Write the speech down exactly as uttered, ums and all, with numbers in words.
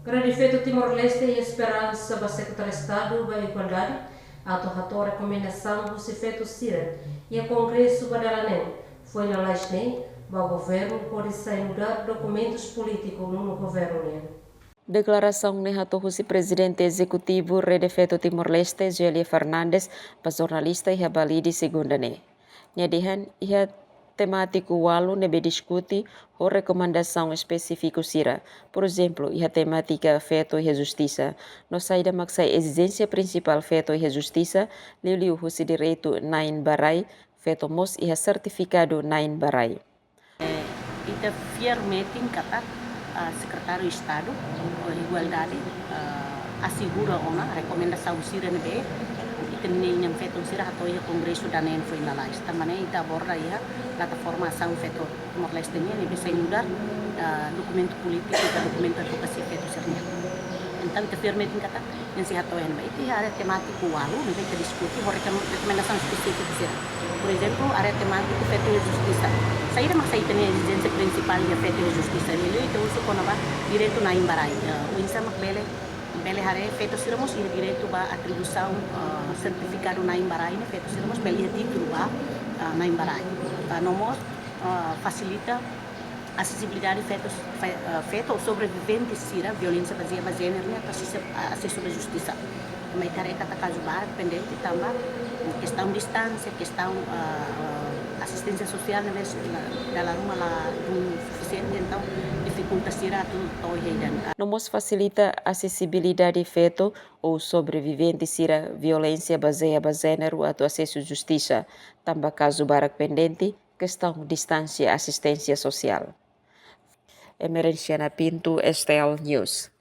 Rede Feto Timor-Leste iha esperansa ba Sekretáriu Estadu ba Igualdade atu hato'o rekomendasaun husi feto sira iha kongresu ba dala neen, foin lalais ne'e, ba governu hodi sai nu'udar dokumentus polítiku nonu governu nian. Deklarasaun ne'e hato'o husi Prezidente Ezekutivu Rede Feto Timor-Leste, Zélia Fernandes, ba jornalista iha Balide, Segunda ne'e. Nia dehan, iha temátiku ualu ne'ebé diskute ho rekomendasaun espesífiku sira. Porezemplu, iha temátika feto iha justisa. No saida mak sai ezijénsia prinsipál feto iha justisa, liuliu husi direitu na'in ba rai, feto mós iha sertifikadu na'in ba rai. Eh, ita fiar metin katak, ah, Sekretáriu Estadu, eh, Igualdade, ah, asegura ona rekomendasaun sira ne'ebé ita-nia nian feton sira hato'o iha kongresu dala neen foin lalais. Tanba ne'e ita aborda iha plataforma asaun feto Timor-Leste nian ne'ebé sai nu'udar, ah, dokumentu polítiku ka dokumentu advokasia feto sira nian. Entaun ita fiar metin katak, nia sei hato'o iha ne'ebá. Ita iha área temátiku ualu ne'ebé ita diskute ho rekom-, rekomendasaun espesífiku sira. Porezemplu, área temátiku feto iha justisa. Saida mak sai ita-nia ezijénsia prinsipál iha feto iha justisa? Liuliu ita husu kona-ba direitu na'in ba rai. Eh, oinsá mak bele, bele haree feto sira mós iha direitu ba atribuisaun, eh, sertifikadu na'in ba rai ne'e, feto sira mós bele iha títulu ba, eh, na'in ba rai. Eh, no mós, eh, fasilita asesibilidade feto, fe-, eh, feto ou sobrevivente sira violénsia bazeia ba jéneru nian atu asese-, asesu ba justisa. Maibé ita haree katak kazu barak pendente tanba kestaun distánsia, kestaun, eh, eh, asisténsia sosiál ne'ebé la, dala ruma ladún sufisiente, entaun difikulta sira atu to'o iha ida-ne'e. No mós fasilita asesibilidade feto ou sobrevivente sira violénsia bazeia ba jéneru atu asesu justisa, tanba kazu barak pendente, kestaun distánsia asisténsia sosiál. Emerenciana Pinto, S T L News.